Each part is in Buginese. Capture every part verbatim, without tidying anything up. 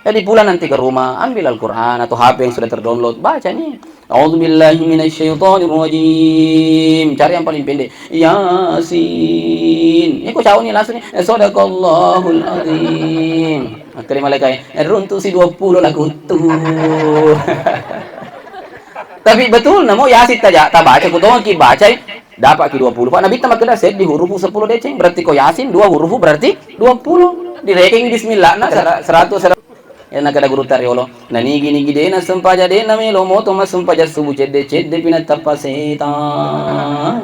Jadi pulang nanti ke rumah, ambil Al-Quran atau H P yang sudah terdownload, baca nih. A'udzubillahi minasyaitonirrajim. Cari yang paling pendek. Yasin. Ya, kok cau nih langsung nih. Eh, sadaqallahul azim. Makkeda malaikat, eh, runtu si dua puluh lagu tu. Tapi betul, namo Yasin taja, tabaca, kutongki baca, dapat ki dua puluh. Pak Nabi ta makkeda seddi hurufu sepuluh deceng, berarti ko Yasin dua hurufu berarti dua puluh. Direkeng bismillah, nah, sera-, seratus, seratus. Ya, nakeda guru ta riolo, nanigi-nigi de na sempaja, de na melo moto massempaja subuh, cedde-cedde pi nattappa setang.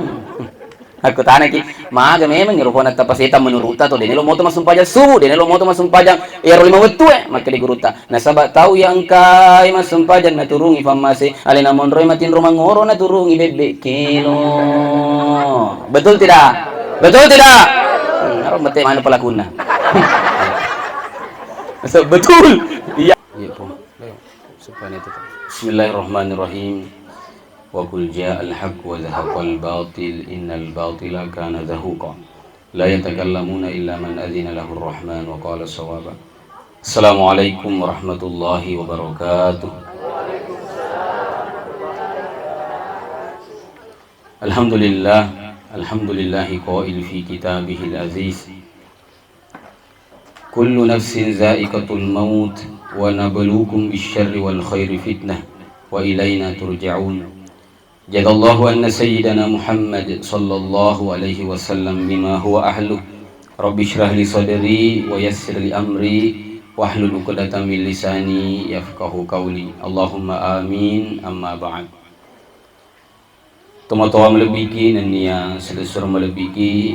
Akkutanaki, maga memang iro pona tappa setang menurutta to, dene lo moto massumpajang subuh, dene lo moto massumpajang iyaro lima wettue, makkeda gurutta. Nasaba tau iya engkai massumpajang naturungi pammase, alena monroi matinro mangoro naturungi bebbe kelo. Betul tidak? Betul tidak? Hmm, aro mete mana pelakunna. So, betul. Iya. Iya, Pung. Ayo, supaya itu. Bismillahirrahmanirrahim. Wa qul ja'al haqq wa zahaqal batil innal batila kana zahuqa. La yatakallamuna illa man adzina lahur rahman wa qala shawaba. Assalamualaikum warahmatullahi wabarakatuh. Alhamdulillah, alhamdulillahi qail fi kitabihil aziz. Kullu nafsin za'iqatul maut wa nabluukum bisyarri wal khairi fitnah wa ilaina turja'un. Jazallahu anna sayyidana Muhammad sallallahu alaihi wasallam bima huwa ahluh. Rabbi shrah li sadri wa yassir li amri wahlul uqdatam min lisani yafqahu qawli. Allahumma amin, amma ba'd. Tomatoa malebbiki nennia silessureng malebbiki,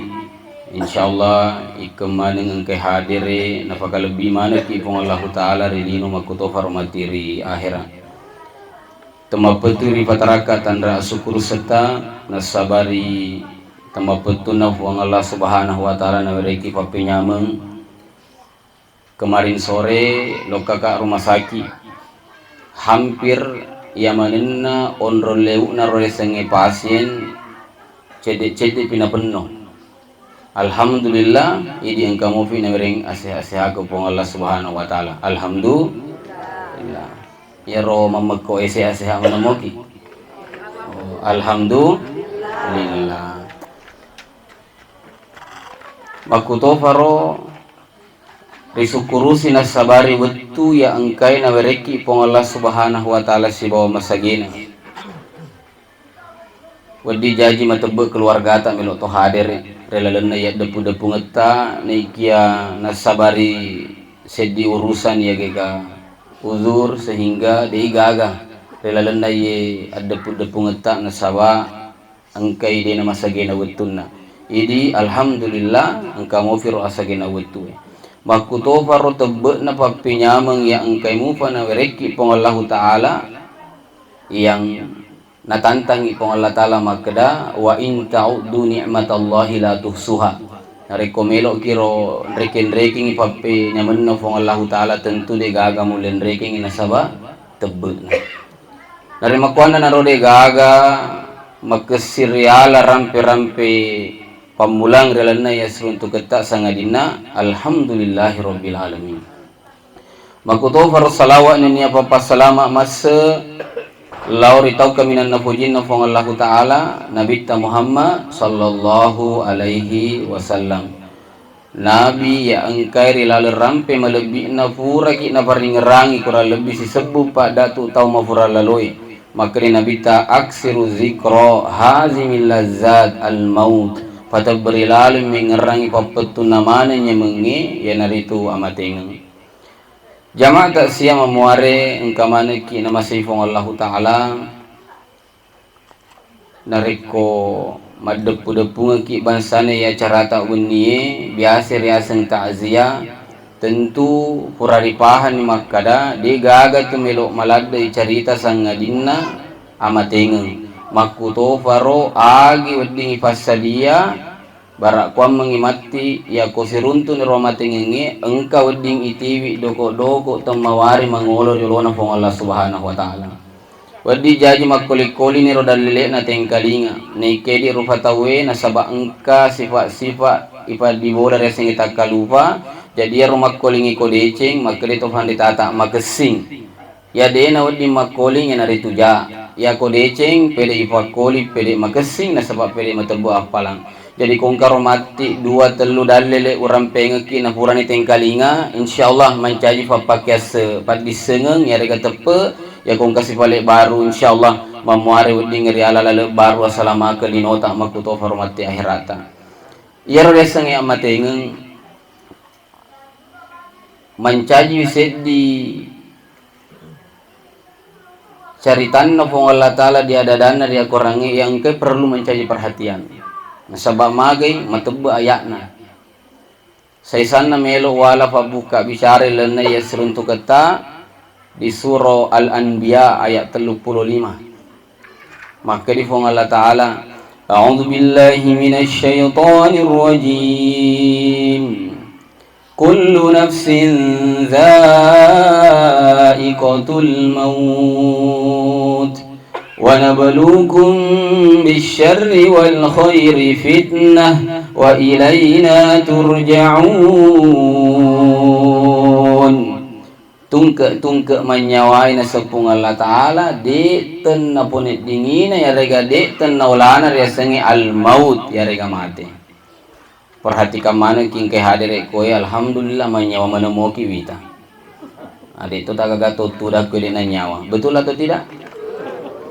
insyaallah ikkeng maneng engkai hadere napakalebbi manekki Puang Allahu Ta'ala ri lino makkutofaro matti ri ahera. Temmapettu ri patarakka tanra asukkurusetta, nassabari temmapettunna Puang Allah Subhanahu wa Ta'ala nawereki pappenyameng. Kemarin sore lokkaka rumah sakit. Hampir iya manenna onrong lewu'na ro riasengnge pasien cedde-cedde pi napenno. Alhamdulillah, idi engka mopi nawereng aseha-sehakeng Puang Allah Subhanahu wa Ta'ala. Alhamdulillah. Iyaro mammekko ese aseha manamoki. Oh, alhamdulillah. Makkutofaro risukkurusi nassabari wettu iya engkae nawerekki Puang Allah Subhanahu wa Ta'ala sibawa masagena. Wedding jaji matebbe keluargata melo to hadere ri lalenna iya deppu-deppungetta, naikia nassabari seddi urusan iya gega uzur sehingga dei gaga ri lalenna iye addeppu-deppungetta nasaba engkai dena masagena wettunna. Idi alhamdulillah engka mofiro asagena wettue. Makkutofaro tebbe'na pappenyameng iya engkai mupa nawerekki Puang Allahu Ta'ala, yang natantangi Puang Allah Ta'ala makkeda, "Wa in ta'uddu ni'matallahi la tuhsuha." Narekko melo'kiro nrekeng-rekengngi pappenyamenna Puang Allahu Ta'ala, tentu de gaga mulle nrekengngi nasaba tebbe'na. Narimakkuannanaro de gaga makessing riala rampe-rampe pammulang ri lalenna iya siruntuketta sangadinna alhamdulillahi rabbil alamin. Makkutofaro salawa nennia pappassalama masse lao ri tau kaminang napojinna Puang Allahu Ta'ala, Nabitta Muhammad sallallahu alaihi wasallam. Nabi iya engkae ri laleng rampe malebbi'na puraki naparingngerangi kurang lebbi sisebbu paddatu tau mafurang laloe. Makkeda Nabitta, "Aksiru zikra hazimil lazzat al maut." Patebberi laleng mengngerangi pappettunna maneng nyamengnge, iyanaritu amatengeng. Jamaah takziah mamuare engka manekki namasei Puang Allahu Ta'ala. Narekko maddeppu-deppungekki bangsana iya acarata wennie, biasa riaseng takziah, tentu pura ripahanni makkada, de gaga tu melo maladde carita sangadinna amatengeng. Makkutofaro agi weddingngi passadia, bara kuammengngi matti, iyako siruntu'ni ro amatengengnge, engka wedding itiwi doko-doko temmawari mangolo ri olona Puang Allah Subhanahu wa Ta'ala. Wedding jaji makkoli-koliniro dallele'na tengkalinga, naikedi rupa tauwe nasaba engka sifa-sifa ipaddibola riasengnge takkalupa, Jadi iyaro makkolingngi ko deceng, makkeda to fanritata makessing. Iya de'na wedding makkoling iyanaritu ja. Iyako deceng, pede ifakkoli, pede makessing, nasaba pede matebbu appalang. Jadi ko engkaro matti dua tellu dalle le urampengekki napurani tengkalinga, insyaallah mancaji fappake asse paddissengeng iyarega teppe. Iyako engka sifale baru, insyaallah mammuare wedding riala lale baru asalamakeng linota makkutofaro matti aherata. Iyaro riasengnge ammatengeng mancaji seddi caritanna Puang Allah Ta'ala di ada-adanna ri akorangnge yang engka perlu menjadi perhatian. Nasaba magai matebbe ayatna. Saisanna melo wala fabbukka bicara lenna iya siruntuketta di Surah Al-Anbiya ayat telluppulo lima. Makkedi Puang Allah Ta'ala, "A'udzu billahi minasy syaithanir rajim. Kullu nafsin dzaiqatul maut. Wa nabluukum bisyarri wal khairi fitnah wa ilaina turja'un." Tungke-tungke manynyawai naseng Puang Allah Ta'ala, de' tenna poneddingina, yarega de' tenna olana riasengnge al-maut, yarega mate. Perhatikan manengki engkai hadere koe, alhamdulillah, mannyawa maneng moki wita. Ade' to tagaga to tudang koe de' nannyawa. Betul atau tidak?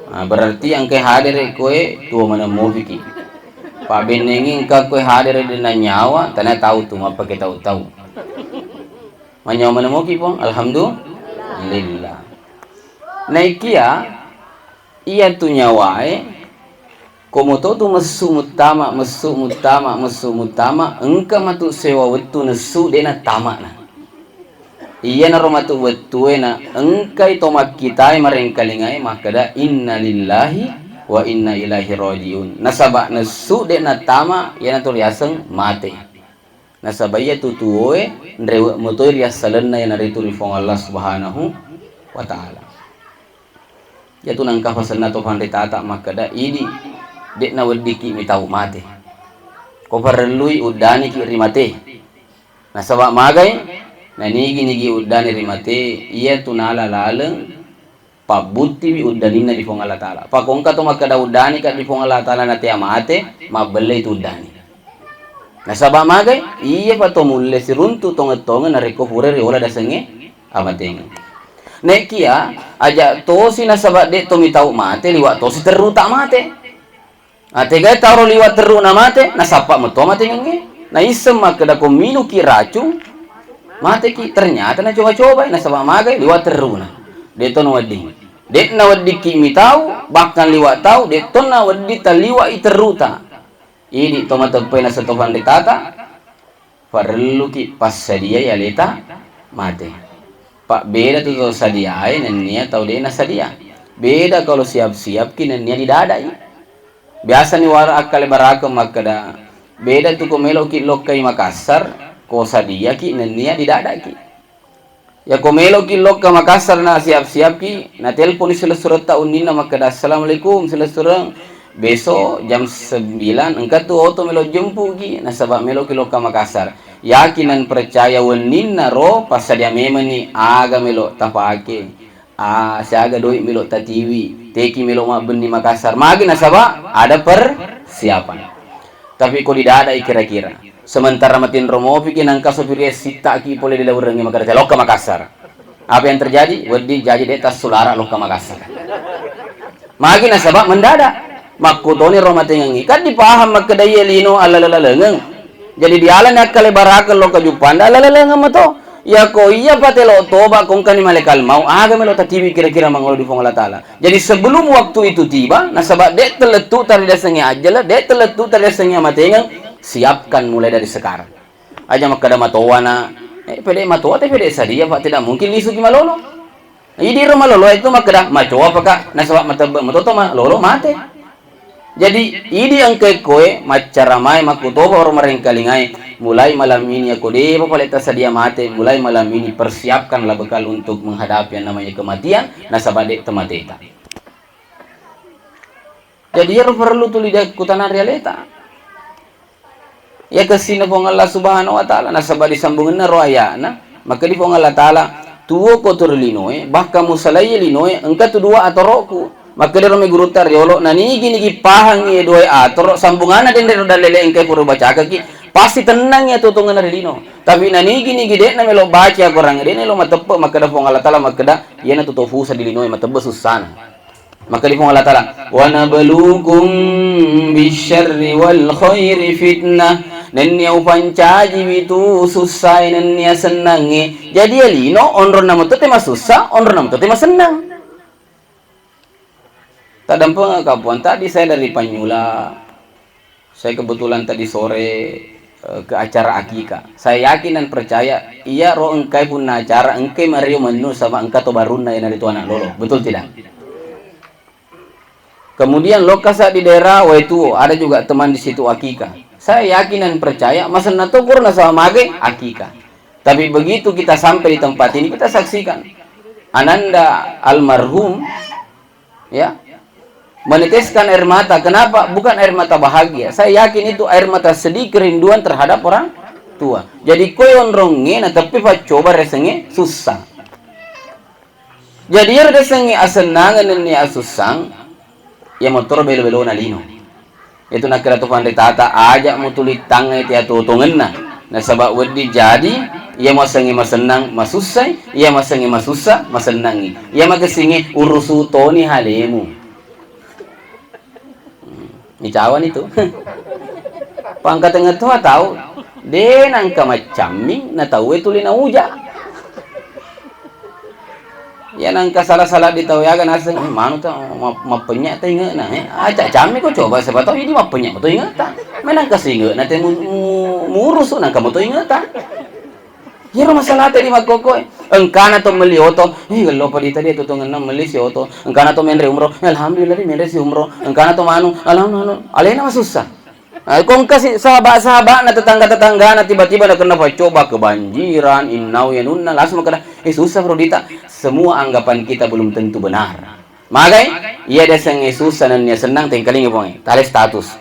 Nah, berarti engkai hadere koe tuo maneng mopiki. Pabbennengi engka koe hadere de' nannyawa, tania tau tu mappake tau-tau. Mannyawa maneng moki, Puang? Alhamdulillah. Naikia iyatu nyawae, komoto tu messu muttama, messu muttama, messu muttama, engka matu sewa wettu nessu de' nattamana. Iyanaro matu wettue na engkai to makkitai marengkalingae makkeda, "Inna lillahi wa inna ilaihi raji'un." Nasaba nessu de' nattama, iyanatu riaseng mate. Nasaba iyatu tuwoe nrewe' motoi ri assalenna iyanaritu ri Puang Allah Subhanahu wa Ta'ala. Iyatu nangka fasenna to fanritata makkeda, "Idi, de' naweddikki mitau mate. Ko parellui uddaniki ri mate." Nasaba magai nanigi-nigi uddani ri mate, iyatu nala laleng pabbuttiwi uddaninna di Puang Allah Ta'ala. Pakongka to makkeda uddanika di Puang Allah Ta'ala natea mate, mabbellei tu uddani. Nasaba magai, iyapa to mulle siruntu tongeng-tongeng narekko pura riola dasengnge amatengeng. Naekia aja tosi nasaba de' to mitau mate, liwa tosi terruta mate. Ategai taro liwa terru'na mate, nasappa meto amatengengnge. Naisseng makkeda ko minuki racung, mateki. Ternyata nacoba-cobai, nasaba magai liwa terru'na. De' to nawedding. De' naweddikki mitau, bahkan liwa tau, de' to nawedding taliwa i terruta. Idi to mateppai naseng to fanritata, parelluki passadiai aleta mate. Pabbeda tu tau sadiae nennia tau de' nasadia. Beda kalau siap-siapki nennia didadai. Biasani waro akkalebarakeng makkeda, beda tu ko meloki lokkai Makassar, ko sadiaki nennia didadaki. Yako meloki lokka Makassar na siap-siapki, natelponi silessuretta unninna makkeda, "Assalamualaikum, silessureng. Besok jam sembilan engka tu oto melo jempuki, nasaba meloki lokka Makassar." Yakin dan percaya wenninna ro passadia memenni aga melo tapake. Ah, siaga doi melo tatiwi, teki melo mabbenni Makassar. Magi nasaba ada persiapan. Tapi ko didadai kira-kira. Sementara matinro mopiki nangka sopirie sittaki pole di laurengnge makkeda lokka Makassar. Apa yang terjadi? Wedding jaji de' tassulara lokka Makassar. Magi nasaba mendadak. Makkutoni ro matengengngi. Kan dipaham makkeda iye lino allalalengeng. Jadi dialani akkalebarakeng lokka Juppanda allalalengeng mato. Yako iya patelo toba kongkani malekal mau aga melo tatiwi kira-kira mangolo di Puang Allah Ta'ala. Jadi sebelum waktu itu tiba, nasaba de' tellettu taridasengnge ajjala, de' tellettu taridasengnge amatengeng, siapkan mulai dari sekarang. Aja makkeda matowa na, eh, pede matowa te pede sadia, Pak, tidak mungkin lisuki malolo. Idi ro malolo itu makkeda macowa paka nasaba matebbe matoto malolo mate. Jadi idi engka koe maccaramae makkutoba ro marengkalingae, mulai malam ini ako depa pale tasadia mate, mulai malam ini persiapkanlah bekal untuk menghadapi yang namanya kematian, nasaba de' temateta. Jadi iyaro parellu tuli de' kutana ri aleta. Iya kessinna Puang Allah Subhanahu wa Ta'ala, nasaba disambungenna ro aya'na, makkeda Puang Allah Ta'ala, "Tuwoko tu ri linoe, bahkan musalaiye linoe, engka tu dua atoro'ku." Makkeda ro mai gurutta riolo, "Nanigi-nigi pahangngi e duae atoro, sambunganna denre ro dallele engkae pura bacakaki, pasti tennangngi atuo-tuongenna ri lino. Tapi nanigi-nigi de'na melo baca Al-Quran, de'na melo mateppe," makkeda Puang Allah Ta'ala, makkeda, "Iyanatu to fusa di linoe, matebbe sussana." Makkeda Puang Allah Ta'ala, "Wa nabluukum bisyarri wal khairi fitnah." Nennia upancajiwi tu sussae nennia sennangnge. Jadi, ya lino, onronna meto te masussa, onronna meto te masennang. Taddampengekka Puang, tadi saya dari Panyula. Saya kebetulan tadi sore, eh, ke acara akikah. Saya yakin dan percaya, iyaro engkae punna acara, engkae mario mennu sama engka to barunna iyanaritu anak lolo. Betul tidak? Kemudian lokasa di daerah Waituo, ada juga teman di situ akikah. Saya yakin dan percaya, masenna to pura nasaba mage akikah. Tapi begitu kita sampai di tempat ini, kita saksikan. Ananda almarhum, ya, meneteskan air mata. Kenapa? Bukan air mata bahagia. Saya yakin itu air mata sedih, kerinduan terhadap orang tua. Jadi, koe onrongnge nateppi paccoba riasengnge sussa. Jadi, iyaro riasengnge asennangeng nennia asussang, iya motoro belo-belona lino. Iyatu nakkeda to panritata, aja' mutuli tangngai te atuo-tuongenna. Nasaba' wedding jadi, iya masengnge masennang masussai, iya masengnge masussa masennangngi. Iya makessingnge urusu toni halemu. Hmm, micawani tu. Pangkatengnga toa tau, de' nangka maccamming na tauwe tuli nauja'. Iya nangka sala-sala di tau yaga naseng, "Eh, manu ta ma-, mappenya' ta inge'na, eh. Aca' cammi ko coba, siapa tau idi mappenya' to inge'ta." Menangka singe'na te mu-, mu-, murusu nangka mo to inge'ta. Iyaro masalata di makkokkoe. Engkana to melli oto, "Eh, gello pa di tadi atuo-tuongenna melli si oto." Engkana to menre umroh, "Eh, alhamdulillah di menre si umroh." Engkana to manu, "Alhamdulillah." Alena masussa. Nah, ko engka si sahaba'-sahaba'na, tetangga-tetanggana tiba-tiba nakenna paccoba, kebanjiran, innau yanunna, langsung makkeda, "Eh, susah, Bro Dita." Semua anggapan kita belum tentu benar. Magai, iya diasengnge sussa nennia sennang, tengkalinga Puangnge. Tale status.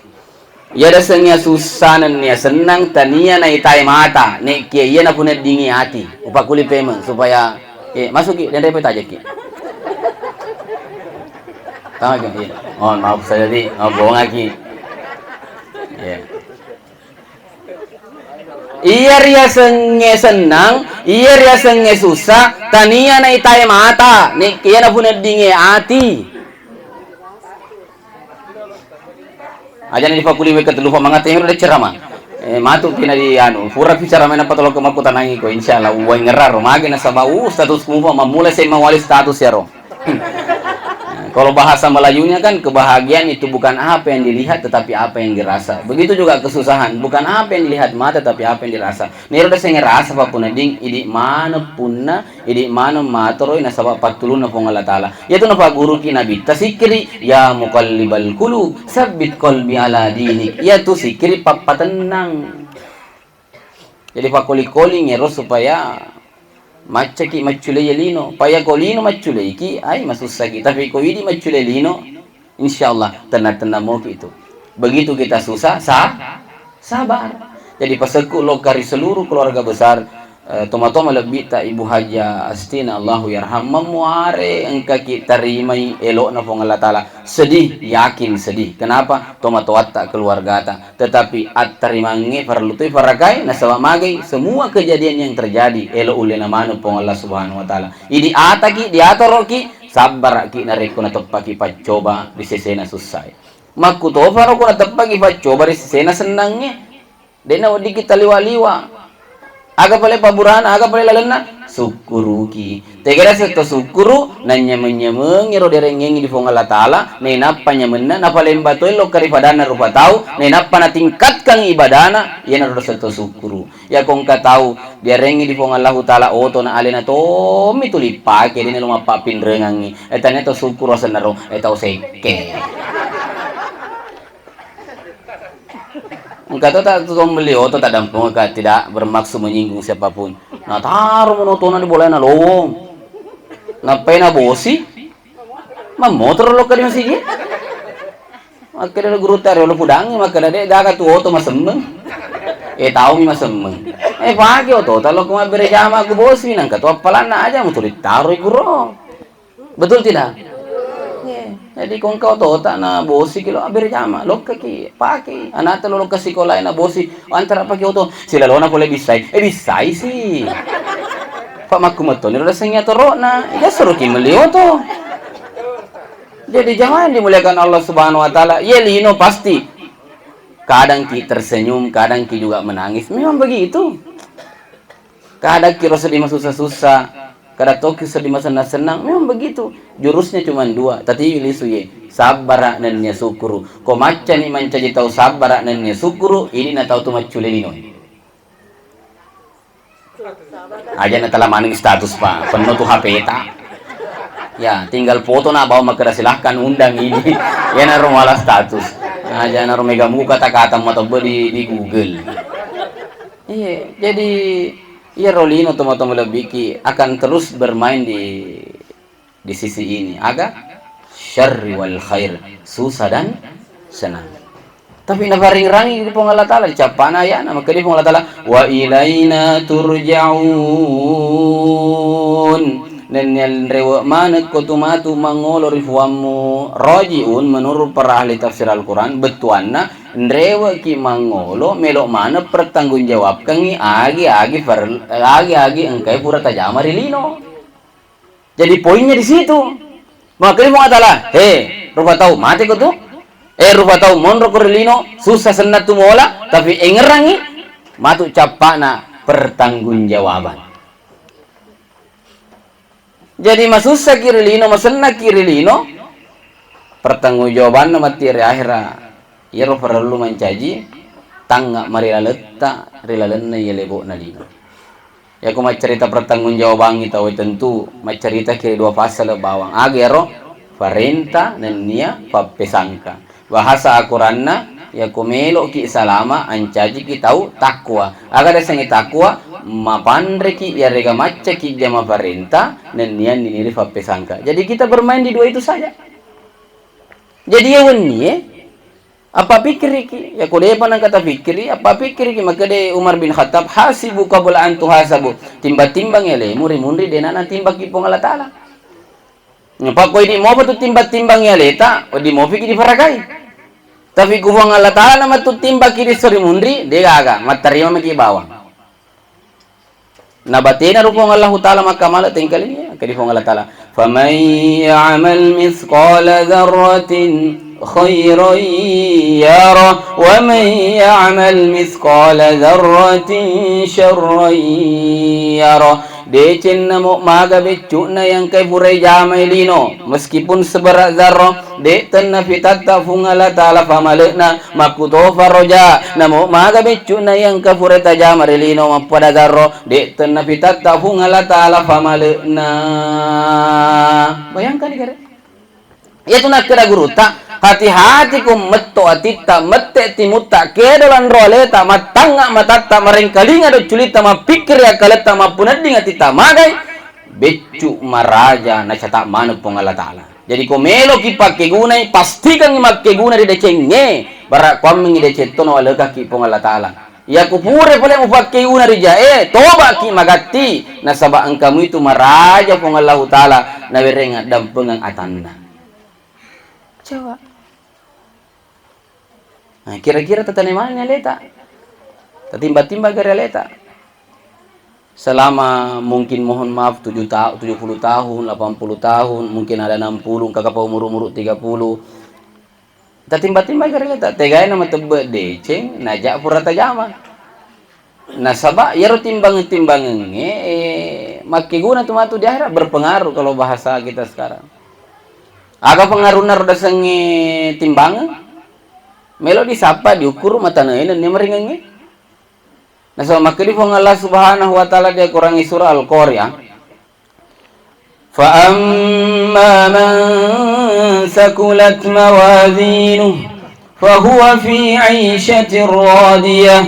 Iya diasengnge sussa nennia sennang, tania naitae mata, nekia iya napuneddingi ati. Upakkuli pemeng supaya, eh, masuki, denre pe tajekki. Tamaki, iya. Mohon maaf saya tadi, oh, bohongaki. Iya. Iya riasengnge sennang, iya riasengnge sussa, tania naitae mata, nekia napuneddingi ati. Ajana dipakkuliwai ketellu, Pak, mangati ero de' ceramah. Eh, matu pina di anu, pura pi ceramah nappa tolokko makkutanangi ko, insyaallah uwai ngeraro magi nasaba, uh, status mupa mammula se mawali status yaro. Nah, kalau bahasa Melayunya kan, kebahagiaan itu bukan apa yang dilihat, tetapi apa yang dirasa. Begitu juga kesusahan, bukan apa yang dilihat mata, tapi apa yang dirasa. Nero diasengnge rasa, Pak, punna ding, idi maneng punna, idi maneng matoroi nasaba pattulunna Puang Allah Taala. Iyatu napagguruki Nabitta sikkiri, "Ya muqallibal qulub, sabbit qalbi ala dinik." Iyatu sikkiri pappatennang. Jadi, pakkoling-koling ero supaya maccaki macculei lino. Paya ko lino macculeiki, ai masussaki. Tapi ko idi maccule lino, insyaallah tenang-tenang moki itu. Begitu kita susah, sa-, sabar. Jadi, pasekku lokka ri seluruh keluarga besar, eh, tomatoa malebbitta Ibu Haja Astina, Allahu yarham, mammuare engkaki tarimai elo'na Puang Allah Taala. Sedih, yakin sedih. Kenapa? Tomatoatta, keluargata. Tetapi attarimangnge parellu toi parakai, nasaba magai semua kejadian yang terjadi, elo ullena maneng Puang Allah Subhanahu wa Taala. Idi ataki, diatoroki, sabbaraki narekko nateppaki paccoba ri sesena sussae. Makkutoparo ko nateppaki paccoba ri sesena sennangnge. De'na weddikki taliwa-liwa. Aga pale pabburana, aga pale lalenna? Sukkuruki. Tegana setto sukkuru, nanyameng-nyamengi ro diarengngengi di Puang Allah Taala, nainappa nyamenna, napalemba toi lokka ri padanna rupa tau, nainappa natingkatkan ibadana, iyanaro setto sukkuru. Iyako engka tau diarengngi di Puang Allahu Taala oto na alena tommi tuli pake, de'na lo mappappinrengangngi. Eh, tania to sukkuru asenna ro, eh, tau sekke. Engka to ta-, to melli oto taddampengekka, tidak bermaksud menyinggung siapapun. Nah, taro mono otona di bolaena lowong. Nappai nabosi, mammotoro lokka di masigi. Makkeda gurutta riolo pudangngi, makkeda, "De' gaga tu oto masemmeng." Eh, taumi masemmeng. Eh, pake otota lokko mabbere jama ku bosi, nangka to appalanna aja mutuli taroi kuro. Betul tidak? Iya. Jadi kongka otota na bosi ki lo abbere jama, lokka ki, pake. Anakta lo lokka sikola na bosi, antara pake oto, silalona pole bissai. Eh, bissai si. Pak makku metoni lo dasengi atorona. Iya suruh ki meli oto. Jadi jamaah yang dimuliakan Allah Subhanahu wa Ta'ala, iya lino pasti. Kadang ki tersenyum, kadang ki juga menangis. Memang begitu. Kadang ki ro seddi masussa-sussa, kadang to ki seddi masenna-senna. Memang begitu. Jurusnya cuma dua. Tatiwi lisu ye. Sabbara nennia sukuru. Ko maccani mancaji tau sabbara nennia sukuru, ini na tau tu maccule lino. Aja na tala maneng status, Pak. Penno tu H P ta. Ya, tinggal foto na bawa makkeda, "Silahkan undang ini." Iyanaro mala status. Aja naro mega muka kata-kata matebbe di, di Google. Iya, jadi iyaro lino tomatoa malebbiki akan terus bermain di di sisi ini, aga? Syarri wal khair, susah dan senang. Tapi naparingerangi Puang Allah Ta'ala, dicappana ayana, makkeda Puang Allah Ta'ala, "Wa ilaina turja'un." Nennia nrewe manekko tu matu mangolo ri Puammu. Raji'un menurut para ahli tafsir Al-Quran, bettuanna nreweki mangolo, melo maneng pertanggungjawabkangi agi-agi per-, agi-agi engkai pura tajama ri lino. Jadi poinnya di situ. Makkeda Puang Allah Ta'ala, "He, rupa tau, mate ko tu? Eh, rupa tau, monro ko ri lino, susah senna tu mola, tapi engerangi matu cappana pertanggungjawaban." Jadi masussa ki ri lino, masenna ki ri lino, pertanggungjawabanna matti ri akhera. Iyaro parellu mancaji tangnga marilaletta ri lalenna iya lebo'na lino. Yako maccarita pertanggungjawabangngi tauwe, tentu maccaritaki ri dua pasala bawang. Aga iyaro? Parenta nennia pappesangka. Bahasa akoranna, yako meloki salama, ancajiki tau takwa. Aga riasengnge takwa? Mapanreki iyarega maccaki jama parenta nennia niniri pappesangka. Jadi kita bermain di dua itu saja. Jadi iya wennie, appapikkiriki, yako depa nengka tapikkiri, appapikkiriki, makkeda Umar bin Khattab, "Hasibu qabla an tuhasabu." Timbang-timbangi alemu ri munri dena natimbaki Puang Allah Ta'ala. Nappa ko idi mopa tu timbang-timbangi aleta, wedding mopiki diparagai. Tapi ku Puang Allah Ta'ala na matu timbaki ri esso ri munri, de gaga, mattarima maki bawang. Na batena ro Puang Allahu Ta'ala makkamala tengkalinga, kedi Puang Allah Ta'ala, "Faman ya'mal mithqala dzarratin khairan yarah, wa man ya'mal mithqala dzarratin syarran yarah." Decenna mo maga beccu'na yang kai purai jamai lino, meskipun seberat zarro, de' tenna pitatta Puang Allah Ta'ala famale'na, makkutofaro ja, namo maga beccu'na iya engka pura tajama ri lino mappada zarro, de' tenna pitatta Puang Allah Ta'ala famale'na. Bayangkan gare. Iyatu nakkeda gurutta, hati-hati ku metto atitta, mette timutta, kedo lanro aleta, mattangnga matatta, marengkalinga docculitta, mappikkiri akkaletta, mappunedding atitta magai, beccu maraja nacata maneng Puang Allah Ta'ala. Jadi ko meloki pakkegunai, pastikangngi makkeguna ri decengnge, bara kuammengngi deceng to nawalekakki Puang Allah Ta'ala. Yako pura pole mupakkeguna ri jae, tobaki magatti, nasaba engka muitu maraja Puang Allahu Ta'ala nawereng addampengeng atanna. Coba. Nah, kira-kira tatane manenni aleta? Tatimba-timba gare aleta? Selama mungkin, mohon maaf, tujuh ta-, tujuh puluh tahun, delapan puluh tahun, mungkin ada enam puluh, engka kapa umur-umur tiga puluh. Tatimba-timba gare aleta, tegae na matebbe deceng, naja pura tajama. Nasaba iyaro timbangeng-timbangengnge, eh, makkeguna tu matu di akhirat, berpengaruh kalau bahasa kita sekarang. Aga pengaruhna ro dasengnge timbangeng? Melo disappa, diukkuru matanae nennia maringengnge. Nasaba makkedi Puang Allah Subhanahu wa Ta'ala di Al-Quran surah Al-Qari'ah, فأما من ثقلت موازينه فهو في عيشة راضية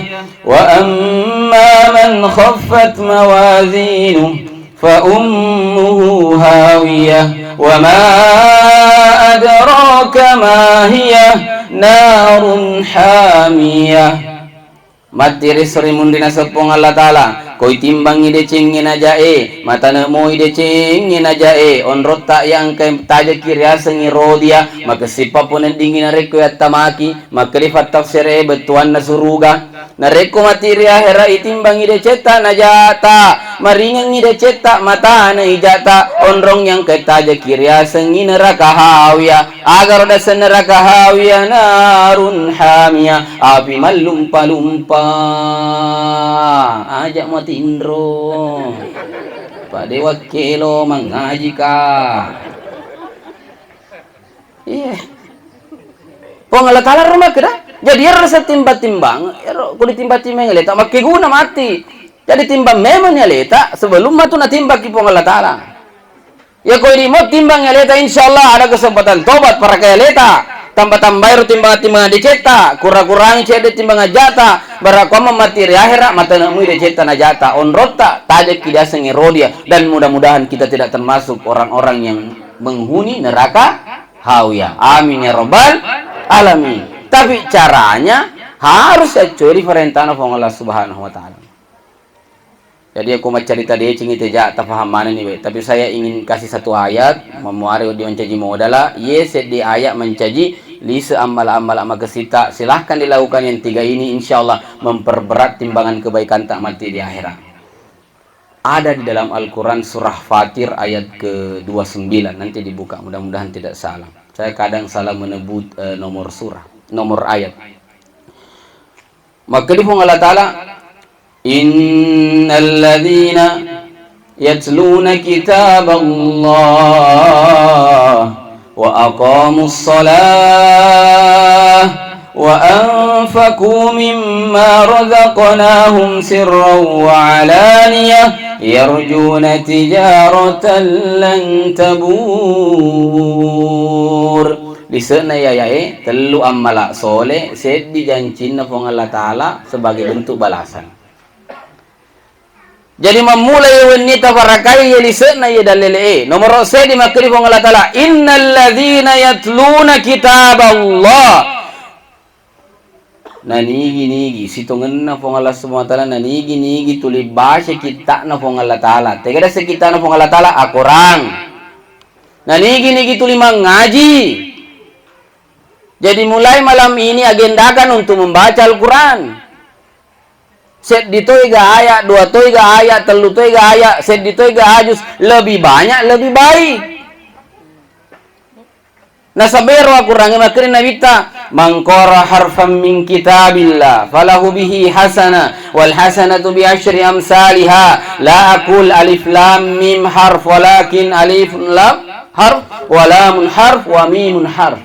وأما من خفت موازينه فأمه هاوية وما أدراك ما هي نار حامية. Matti ri esso ri munrina Puang Allah Ta'ala, ko itimbangngi decengnge najae, matane moi decengnge najae, onrotta iya engka tajaki riasengngi rodia, makessippa poneddingngi narekko yattamaki, makkeda fattafsire bettuanna suruga. Narekko matti ri ahera itimbangngi decetta najata, maringengngi decetta, matane ijata, onrong yang engka tajaki riasengngi neraka hawiyah. Agaro dasenna neraka hawiyah, narun hamiyah, api mallumpa-lumpa. Aja' matinro. Pade wakkelo mangajika. Iya. Puang Allah Ta'ala ro makkeda. Jadi ero setimbang-timbang, ero ko ditimbang-timbang aleta makkeguna mati. Jadi timbang memang ni aleta sebelum matu natimbangki Puang Allah Ta'ala. Iya ko idi mo timbang aleta, insyaallah ada kesempatan tobat, parakai aleta. Tamba-tambai ro timbang-timbang decetta, kura-kurangi cedde timbang ajata, bara ko matti ri ahera, matane mui decetta najata, onrotta, tajaki diasengngi rodia, dan mudah-mudahan kita tidak termasuk orang-orang yang menghuni neraka hawiyah. Amin ya rabbal alamin. Tapi caranya harus sesuai ri parentana Puang Allah Subhanahu wa Ta'ala. Jadi, aku maccarita deceng itu ja, tafaham manenni, we. Tapi saya ingin kasih satu ayat, memuari wedding mancaji modala, ye seddi ayat mancaji lise ammala-ammala makesita. Silahkan dilakukan yang tiga ini, insya Allah memperberat timbangan kebaikan tak mati di akhirat. Ada di dalam Al-Quran surah Fatir ayat kedua sembilan. Nanti dibuka, mudah-mudahan tidak salah. Saya kadang salah menyebut, eh, nomor surah, nomor ayat. Makkeda Puang Allah Ta'ala, "Innalladzina yatluna kitaballah wa aqamus salah wa anfaqu mimma razaqnahum sirran wa alaniyah yarjuna tijaratan lan tabur." Lise'na yayae, tellu ammala sole, seddi jancinna Puang Allah Ta'ala sebagai bentuk balasan. Jadi, mammulai wenni tafarakai ye lise'na ye dallele'e. Nomoro seddi makkeda Puang Allah Ta'ala, "Innalladzina yatluna kitaballah." Nanigi-nigi, sitongenna Puang Allah Subhanahu wa Ta'ala, nanigi-nigi tuli baca kitta'na Puang Allah Ta'ala. Tegada se kitta'na Puang Allah Ta'ala, akorang. Nanigi-nigi tuli mangaji. Jadi, mulai malam ini agendakan untuk membaca Al-Quran. Seddi toi ga aya, dua toi ga aya, tellu toi ga aya, seddi toi ga ajus, lebih banyak, lebih baik. Nasaba ero Al-Quran makkeda Nabitta, "Man qara harfan min kitabillah, falahu bihi hasanah, wal hasanatu bi asyri amsaliha." La aqul alif lam mim harf, walakin alif lam harf, wa lamun harf, wa mimun harf.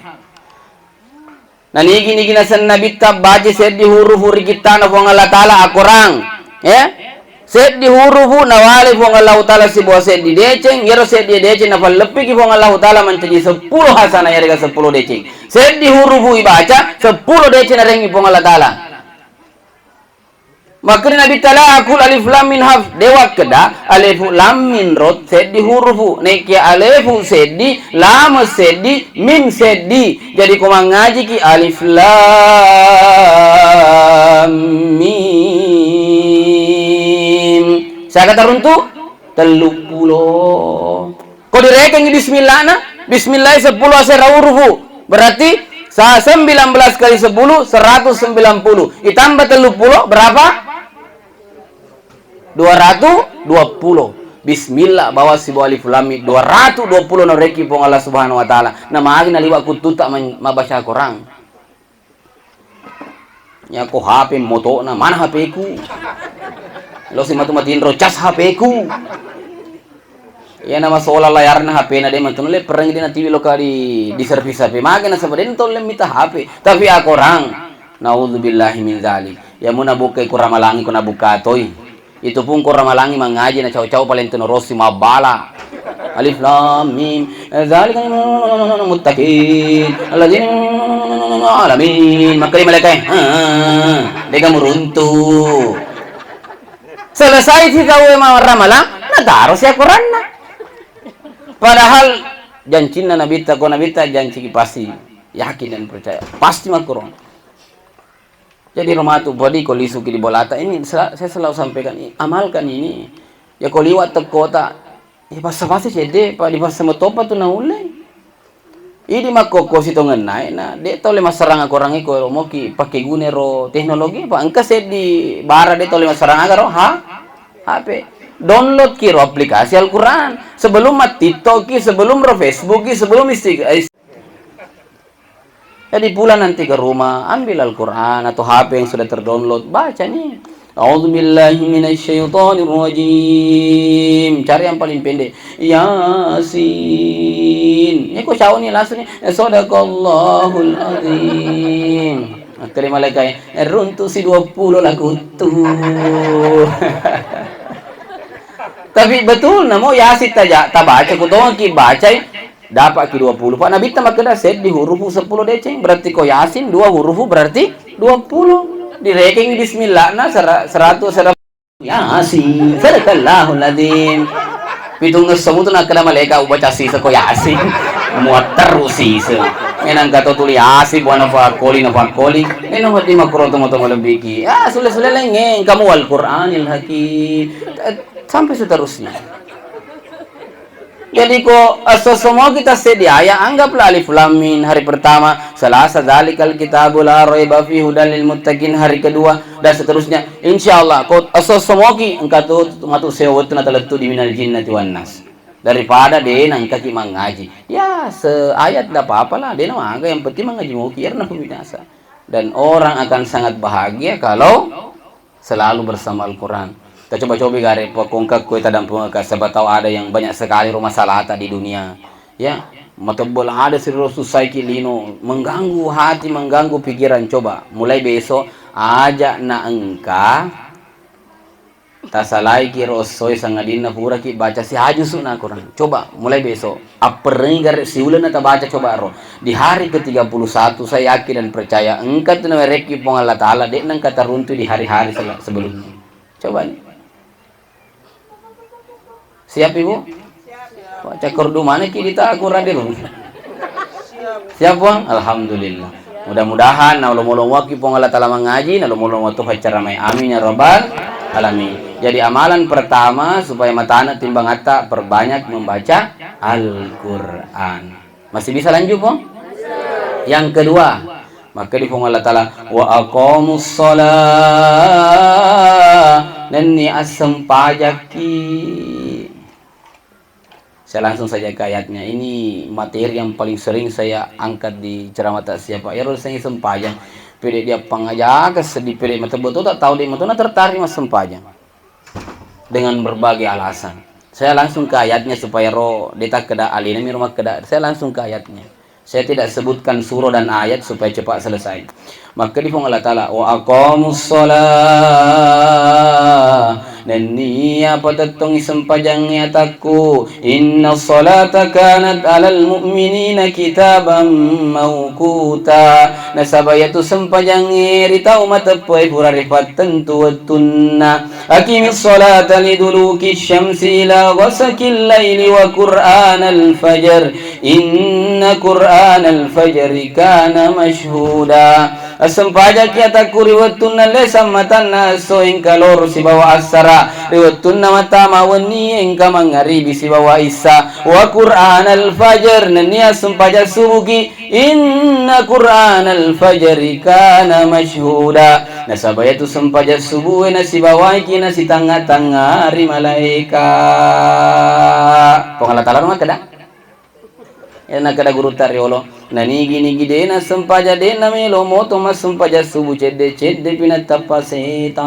Nanigi-nigi nasenna Nabitta baca seddi hurufu ri kitta'na Puang Allah Ta'ala akorang, eh? Seddi hurufu nawale Puang Allah Ta'ala sibawa seddi deceng, iyaro seddi deceng nafalleppiki Puang Allah Ta'ala mancaji seppulo hasanah, yarega seppulo deceng. Seddi hurufu ibaca, seppulo deceng narengi Puang Allah Ta'ala. Makkeda Nabitta, "La aqul alif lam mim harf," de wakkeda alif lam mim ro seddi hurufu, nekia alifu seddi, lam seddi, mim seddi. Jadi ko mangajiki alif lam mim. Siaga taruntu? Telluppulo. Ko direkengngi bismillahna, bismillah seppulo asera urufu. Berarti sa-, sembilan belas kali sepuluh, seratus sembilan puluh. Itambah telluppulo, berapa? Dua ratus dua puluh. Bismillah, bawa sibawa alif lam mim, dua ratus dua puluh narekki Puang Allah Subhanahu wa Ta'ala. Namagi naliwa kuttuta man-, mabaca Quran. Yako H P moto'na, mana H P-ku? Lo si matu matinro cas H P-ku. Iya nama sola layarna H P-na de mantu nulle perengi de natiwi loka di, di servis H P. Mage nasaba de tolle mita H P. Tapi akorang, naudzubillahi min zalik. Ya muna buka ku ramalangi ku nabuka toi. Itu pun ko ramalangi mangaji na cau-cau paling teno rossi mabbala. Alif lam mim. Eh, zalika muttaqin. Alladzina alamin. Makkeda malaikat, "Heeh, dega muruntu." Selesai si tau ma ramalang, nataro si akoranna. Padahal jancinna Nabitta, ko Nabitta janci pasti yakin dan percaya. Pasti makkuro. Jadi, romatu, podi ko lisuki di bolata ini, sel-, saya selalu sampaikan, i-, amalkan ini. Ya, ko liwa tekkota, ya, passa-passa cedde, pa dipassa metopa tu naulle. Idi makkokko sitongennae, na de tole massarang akorang iko moki pakkeguna ro teknologi, pa engka seddi bara de tole massarang aga ro, ha? H P. Download ki ro aplikasi Al-Quran. Sebelum mat-TikTok ki, sebelum ro Facebook ki, sebelum isti-, is-, Jadi pulang nanti ke rumah, ambil Al-Quran atau H P yang sudah terdownload, baca nih. A'udzubillahi minasyaitonirrajim. Cari yang paling pendek. Yasin. Ini kok cau nih langsung nih. Sadaqallahul azim. Akhirnya malaikat, eh, runtuh si dua puluh lagu tuh. Tapi betul namo Yasin taja, tabaca, kutongki bacai. Dapatki dua puluh. Pak Nabitta makkeda seddi hurufu seppulo deceng. Berarti ko Yasin dua hurufu berarti dua puluh. Direkeng bismillahna sera-, seratus, sera-, Yasin. Sadaqallahul azim. Pitung esso mutu nakkeda malaika ubaca sise ko Yasin. Muat terus sise. Menang kato tuli Yasin, buana fakkoli na fakkoli. Meno hadi makro to moto malebbiki. Ya, sule-sule lenge. Kamu wal Qur'anil hakim. Eh, sampai seterusnya. Jadi ko esso-esso moki tassedi ayat, anggaplah alif lam mim hari pertama, salasa dzalikal kitabu la raiba fi hudal lil muttaqin hari kedua, dan seterusnya. Insya Allah, ko esso-esso moki engka tu matu sewa wettu natalettu di minal jinnati wan nas. Daripada de nengkaki mangaji. Ya, seayat ndak apa-apa lah, de namaga, yang penting mangaji moki, erna pembinasa. Dan orang akan sangat bahagia kalau selalu bersama Al-Quran. Kita coba-coba gare pakongka kue tadang pengeka, siapa tahu ada yang banyak sekali rumah salata di dunia. Ya, matebbel ada siro susah ki lino, mengganggu hati, mengganggu pikiran. Coba mulai besok aja na engka tasalai ki ro essoe sangadinna pura ki baca siajusu na Quran. Coba mulai besok. Apperengngi gare siuleng na tabaca coba ro. Di hari ketiga puluh satu, saya yakin dan percaya engka tu nawerekki Puang Allah Ta'ala, de nengka taruntu di hari-hari sel-, sebelumnya. Coba ni. Siap, Ibu? Wah, cakkur du mana ki dita aku raden. Siap, Puang? Alhamdulillah. Mudah-mudahan naulung-ulung waki Puang Allah Ta'ala mangaji, naulung-ulung waktu pacara mai. Amin ya rabbal alamin. Jadi amalan pertama supaya matana timbangatta, perbanyak membaca Al-Quran. Masih bisa lanjut, Pong? Yang kedua, maka di Pong Allah Ta'ala, "Wa aqamus shalah," nenni assempajakki. Saya langsung saja ke ayatnya. Ini materi yang paling sering saya angkat di ceramah takziah, Pak. Ya, harus saya sempajang. Pede dia pangajaka sedih, pede mata betul tak tahu dia, mata tertarik mas sempajang. Dengan berbagai alasan. Saya langsung ke ayatnya supaya ro deta keda alina mi rumah keda. Saya langsung ke ayatnya. Saya tidak sebutkan surah dan ayat supaya cepat selesai. Maka di Puang Allah Ta'ala, "Wa aqamus shalah." Nennia patettongi sempajangnge atakku. "Inna shalata kanat alal mu'minina kitaban mauquta." Nasaba iyatu sempajangnge ri tau mateppe'e pura ripattentu wettunna. "Aqimis shalata liduluki syamsi ila ghasaqil laili wa qur'anal fajr. Inna qur'anal fajri kana masyhuda." Assempajakki atakku ri wettunna lesang matanna esso engka loro sibawa assara, ri wettunna matama wenni engka mangaribi sibawa issa. Wa qur'anal fajr, nennia sempajang subuki. Inna qur'anal fajri kana masyhuda. Nasaba iyatu sempajang subuhe nasibawaiki nasitangnga-tangnga ri malaeka. Puang Allah Ta'ala makkeda. Iya nakkeda gurutta riolo, nanigi-nigi de nassempajang, de namelo moto massempajang subuh cedde-cedde pi nattappa setang.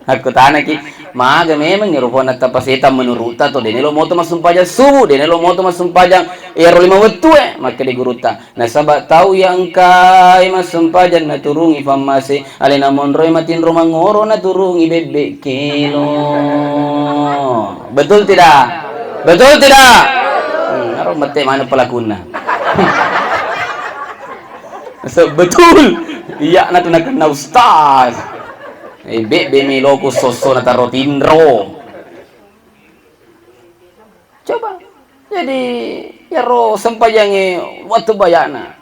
Akkutanaki, maga memang ero puang nattappa setang menurutta to, de nelo moto massempajang subuh, de nelo moto massempajang ero lima wettue, makkeda gurutta. Nasaba tau iya engkae massempajang naturungi pammase, alena monroe matinro mangoro naturungi bebbe kelo. Betul tidak? Betul tidak? Hmm, aro mette mana pelakunna. Se-, betul. Iya na tu nakenna ustaz. Eh, bebbe meloku sosso nataro tinro. Coba. Jadi, iyaro sempajangnge wettu bayana.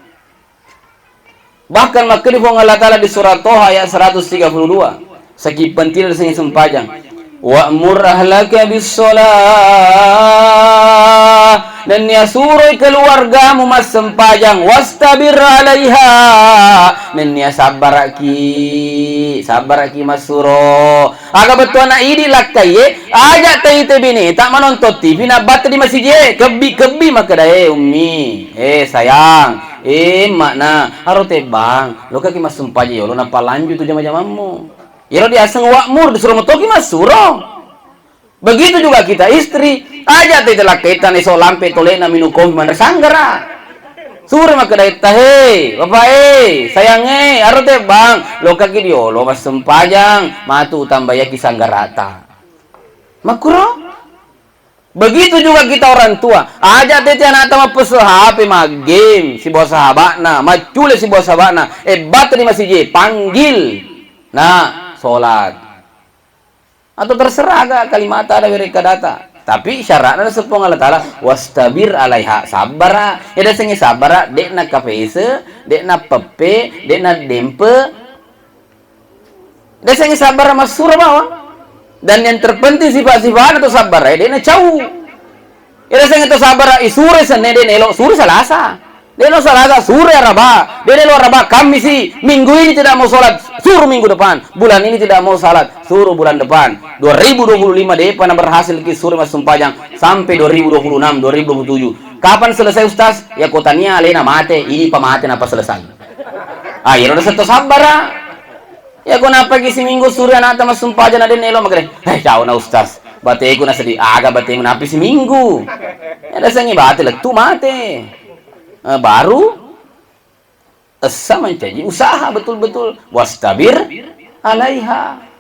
Bahkan makkeda Puang Allah Ta'ala di surah Toha ayat seratus tiga puluh dua, saking pentingna seng sempajang. "Wa'mur ahlaka bis-shalah." Nennia suroi keluargamu massempajang. "Wastabir 'alaiha." Nennia sabbaraki, sabbaraki massuro. Aga bettuanna idi lakkaiye, aja' taite bineta manonton T V nabbatte di masijie, kebbi-kebbi makkedae, "Ummi, eh sayang, eh emakna, aro tebbang, lokaki massumpaja yolo nappa lanjut tu jama-jamammu." Iyaro diaseng wa'mur, disuro metoki massuro. Begitu juga kita istri, aja' taite lakkaita neso lampe tolena minung kopi manre sanggara. Suro makkedae, "Hei, bapak eh, sayang eh, aro tebbang, lokaki diolo massumpajang, matu utambayaki sanggarata." Makkuro? Begitu juga kita orang tua. Aja' tete anakta mappesu H P, maggame sibawa sahaba'na, maccule sibawa sahaba'na, ebbatta di masijie, panggil. Nah, sholat. Atau terserah aga kalimata ada werekka data. Tapi syaratna naseng Puang Allah Ta'ala, "Wastabir 'alaiha", sabbara. Eda sengnge sabbara, de'na kapese, de'na peppe, de'na dempe. Eda sengnge sabbara massuro bawang. Dan yang terpenting sifat-sifatna to sabbara, de'na cau. Eda sengnge to sabbara, isuro Senne, de' nelo suro Salasa. De' nelo Salasa, suro Araba. De' nelo Araba, Kammisi. Minggu ini tidak mau sholat, suruh minggu depan. Bulan ini tidak mau sholat, suruh bulan depan. Dua ribu dua puluh lima de'pa na berhasil ki suro massumpajang sampai dua ribu dua puluh enam, dua ribu dua puluh tujuh. Kapan selesai, Ustaz? Ya, ko tania alena mate, idi pa mate napa selesai. Ah, iyaro naseng to sabbara. Ya, ko napaki siminggu suro anakta massumpajang na de' nelo, makkeda, "Eh, cauna Ustaz, bateku naseddi." Aga batemu, napi siminggu. Ya, eda sengnge bate lettu mate. Eh, baru essa mancaji usaha betul-betul. "Wastabir 'alaiha."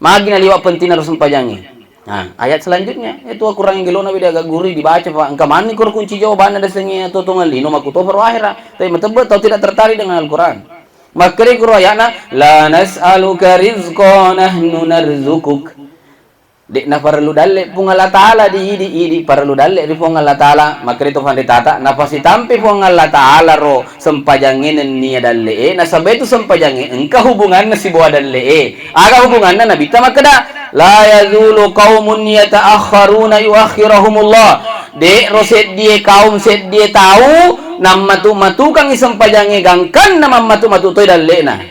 Magi naliwa' pentingna ro sempajangnge. Nah, ayat selanjutnya, itu Al-Quran yang gelona beda agak gurih dibaca, Pak. Engka manni koro kunci jawabanna, eda sengnge atuo-tuongeng lino, makkutopa ro ahera. Tapi matebbe tau tidak tertarik dengan Al-Quran. Makkeda koro ayatna, "La nas'aluka rizqa, nahnu narzuquk." De' naparellu dalle' Puang Allah Ta'ala di idi, idi parellu dalle' ri Puang Allah Ta'ala. Makkeda to panritata, napasitampe Puang Allah Ta'ala ro sempajangnge nennia dalle'e, nasaba itu sempajangnge engka hubunganna sibawa dalle'e. Aga hubunganna? Nabitta makkeda, "La yazulu qaumun yata'akhkharuna yuakhirahumullah." De' ro seddie kaum, seddie tau nammatu-matukangngi sempajangnge gangkanna mammatu-matu toi dalle'na.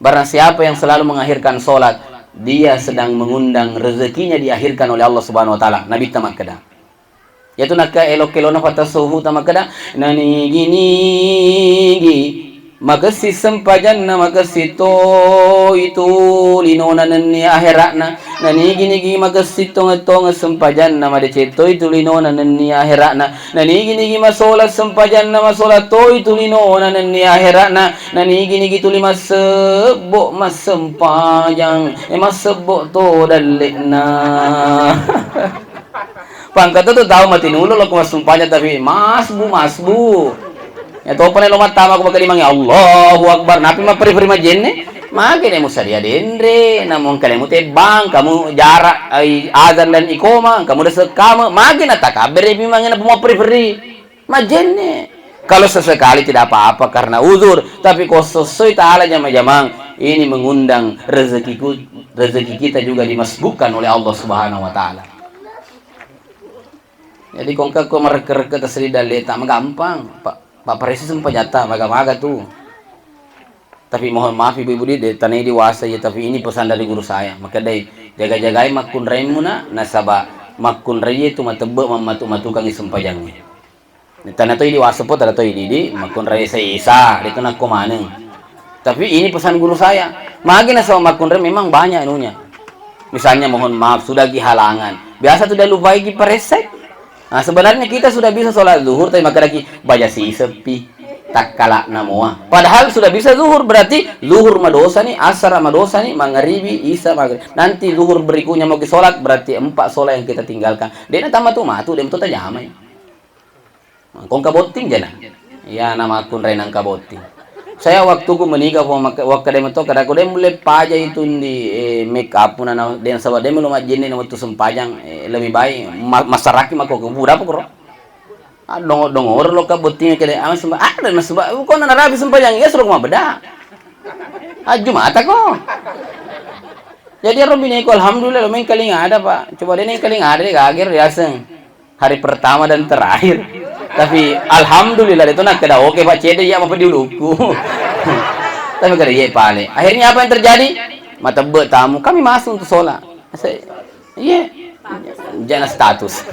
Barang siapa yang selalu mengakhirkan sholat, dia sedang mengundang rezekinya diakhirkan oleh Allah Subhanahu wa Ta'ala. Nabitta makkeda. Yatu nakka elok-elokna fatasawwufuta makkeda, nanigi-nigi makessing sempajanna, makessing toi tu linona nennia ahera'na. Nanigi-nigi makessing tongeng-tongeng sempajanna, madeceng toi tu linona nennia ahera'na. Nanigi-nigi masolat sempajanna, masolat toi tu linona nennia ahera'na. Nanigi-nigi tuli massebbo massempajang, eh, massebbo to dalle'na. Pangka to tu tau matinulo lokko massumpajang, tapi masbu, masbu. Ya topa nelo mattama ko makalimangngi, Allahu Akbar. Napi mapperi-peri majenne? Magi de' musadia denre, namu engka de' mutebbang, kamu jarak, ai, azan dan iqamah, kamu de' sekkame, magi na takabbere pi mange na mapperi-peri. Majenne. Kalau sesekali tidak apa-apa karena uzur, tapi ko sossoi taala jama-jamang, ini mengundang rezekiku, rezeki kita juga dimasbukkan oleh Allah Subhanahu wa Ta'ala. Jadi ko engka ko marekke-rekke tasseddi dalle'ta, magampang. Pa, papparessai sempajatta, maga-maga tu. Tapi mohon maaf ibu-ibu, de' tanai diwasa ya, tapi ini pesan dari guru saya. Makkedai, jaga-jagai makkunraimmu na, nasaba makkunrai itu matebbe mammatu-matukangngi sempajangnge. Tana toi diwasa po, tana toi didi, makkunrai isa-isa, itu nakko maneng. Tapi ini pesan guru saya. Magi nasaba makkunrai memang banyak anunya. Misalnya mohon maaf, sudah ki halangan. Biasa tu dilupai ki paressai. Nah, sebenarnya kita sudah bisa sholat zuhur, tapi makkedaki baja siseppi. Takkala'na mua. Padahal sudah bisa zuhur, berarti zuhur madosani, asar madosani, mangaribi, isa, maghrib. Nanti zuhur berikutnya mau ki sholat, berarti empat sholat yang kita tinggalkan. De' na tamatu-matu, de' muto tajamai. Ko engka botting jana. Iya, na makkunrai na engka botting. Saya waktuku menikah, po mak-, wakkeda meto, kada ko de' mulle paja itu ndi, eh, make up na, na, de' nasaba de' mulle majjenne na wettu sempajang, eh, lebih baik ma-, massaraki mako ke buda apa koro. Addongo-dongoro lo ka botting kede, ah, semba-, ada na semba-, ko na narapi sempajang, iya suro ko mabbeda. Aju mata ko. Jadi ero bineku, alhamdulillah, lo mengkaling ada, Pak. Coba de nengkaling ada de gager diaseng. Hari pertama dan terakhir. Tapi alhamdulillah de to nakkeda oke, Pak, cede iya mapa di ulukku. Tapi kada iya pale. Akhirnya apa yang terjadi? Matebbe tamu, kami masuk untuk sholat. Saya, iya. Jana status.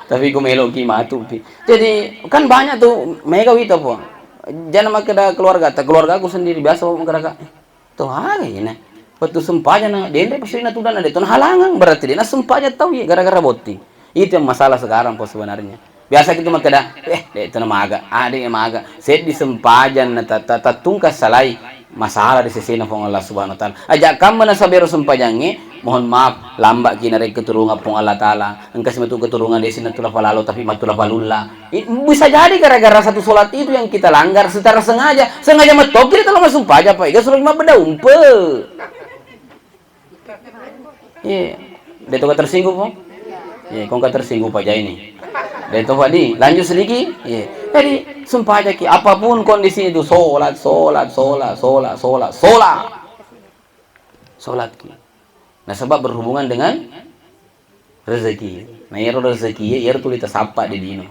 Tapi ku meloki matu pi. Jadi kan banyak tuh mega wita po. Jana makkeda keluarga, ta keluarga aku sendiri biasa makkeda, Kak. To aga ina. Wettu sempajang na, denre pasti na tudang na de to na halangang, berarti de na sempajang tau ye gara-gara botting. Itu yang masalah sekarang po sebenarnya. Biasa kita makkeda, eh, de to na maga, ah, de maga. Seddi sempajang na ta-, ta-, tattungka salai masalah di sesena Puang Allah Subhanahu wa Ta'ala. Aja kamma nasaba ero sempajangnge, mohon maaf, lambaki nareng keturunan Puang Allah Ta'ala. Engka si matu keturunan de sinna tula falalo tapi matula falulla. I-, bisa jadi gara-gara satu sholat itu yang kita langgar secara sengaja. Sengaja mettoki de talo masumpaja, Pak. Iga suruh mabbeda umpe. Iya. De to ka tersinggung, Pak? Iya, kong ka tersinggung, Pak, jai ini. De to, Pak, di, lanjut sedikit. Iya. Jadi, sumpajaki apapun kondisi itu, sholat, sholat, sholat, sholat, sholat, sholat. Sholat ki. Nasaba berhubungan dengan rezeki. Nah, iyaro rezeki, iyaro tuli tasappa di lino.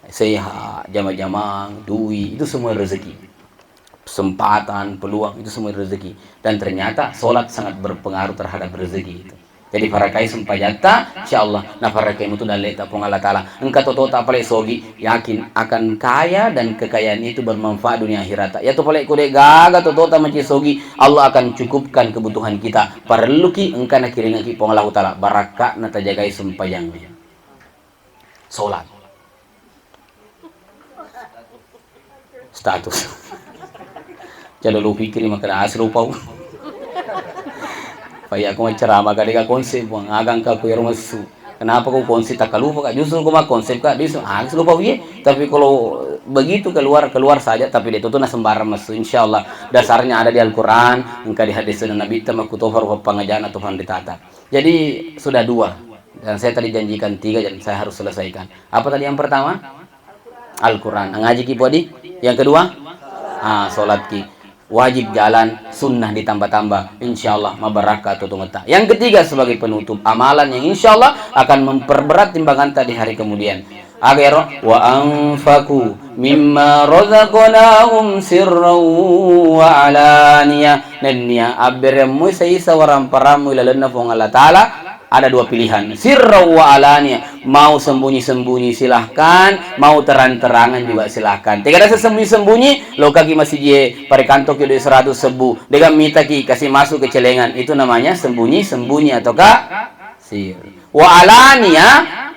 Sehat, jama-jamang, dui, itu semua rezeki. Kesempatan, peluang, itu semua rezeki. Dan ternyata sholat sangat berpengaruh terhadap rezeki itu. Jadi farakai sempajatta, insya Allah, nafarakai mutu dalle'ta Puang Allah Ta'ala. Engka totota pale sogi, yakin akan kaya dan kekayaan itu bermanfaat dunia akhirat. Yatu pale ko de gaga totota maci sogi, Allah akan cukupkan kebutuhan kita. Parelluki engka nakiringaki Puang Allahu Ta'ala, barakka'na tajagai sempajangnya. Sholat. Status. Jalo lu pikiri makkeda asli lupau. Paya aku macerama ka deka konsep, Bang. Agang ka ku ero messu. Kenapa ku konsep tak lupa, Kak? Justru ku mah konsep, Kak. Justru asli lupau ye. Tapi kalau begitu keluar, keluar saja, tapi dia tuh na sembarang messu. Insya Allah dasarnya ada di Al-Quran, engka di hadis Nabi, tama ku tofa rupa pangajana Tuhan ditata. Jadi sudah dua, dan saya tadi janjikan tiga dan saya harus selesaikan. Apa tadi yang pertama? Al-Quran. Ngaji ki podi. Yang kedua? Ah, sholat ki. Wajib jalan, sunnah ditambah-tambah. Insya Allah mabarakka tutungetta. Yang ketiga sebagai penutup, amalan yang insya Allah akan memperberat timbanganta di hari kemudian. Aga ero, wa anfaku mimma razaqnahum sirran wa alaniyah. Nennia abberemmu isa-isa waramparammu ilalenna Puang Allah Ta'ala, ada dua pilihan, sirran wa alaniyah. Mau sembunyi-sembunyi silahkan, mau terang-terangan juga silahkan. Tegana sembunyi-sembunyi, lokaki masijie, parekantoki doi seratus sebbu, dega mitaki, kasih masuk ke celengan. Itu namanya sembunyi-sembunyi ataukah sir. Wa alania,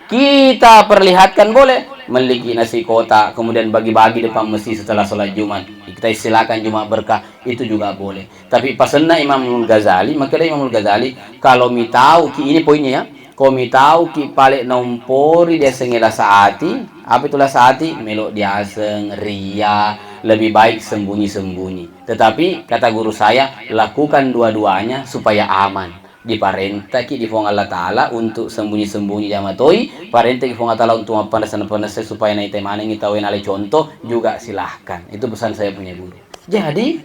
kita perlihatkan boleh. Melliki nasi kotak, kemudian bagi-bagi depan masjid setelah sholat Jumat. Kita istilahkan Jumat berkah, itu juga boleh. Tapi pasenna Imamul Ghazali, makanya Imamul Ghazali, kalau mitau ki, ini poinnya ya, kalau mitau ki pale naumpori dia sengela saati, apa itulah saati? Melo diaseng, ria, lebih baik sembunyi-sembunyi. Tetapi kata guru saya, lakukan dua-duanya supaya aman. Diparentaki di Puang Allah Ta'ala untuk sembunyi-sembunyi jama toi, parentaki Puang Allah Ta'ala untuk mappanessa-pannessa supaya naitai manengi tau nalai contoh, juga silahkan. Itu pesan saya punya guru. Jadi,